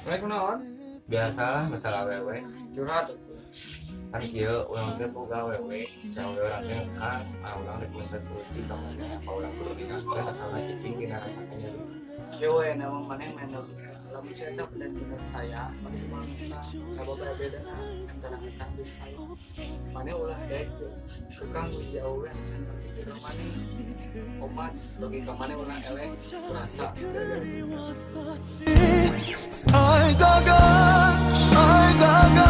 Mereka naon? Biasalah, masalah awewe. Curhat tuh. Kan kieu, urang teh boga awewe, cewek urang teh ngekang. Ah, urang rek minta solusi ka maneh, apa urang kudu nikahkeun atau ngacicing dina rasana nyeri? Kieu we nama maneh main logika. Lamun cerita bener-bener sayang, pasti mau ngekang. Sabab aya bedana antara ngekang jeung sayang. Maneh ulah daek kekang ku hiji awewe anu can pernah jodoh maneh. Omat logika maneh ulah eleh rasa gara-gara cinta. 살다가 살다가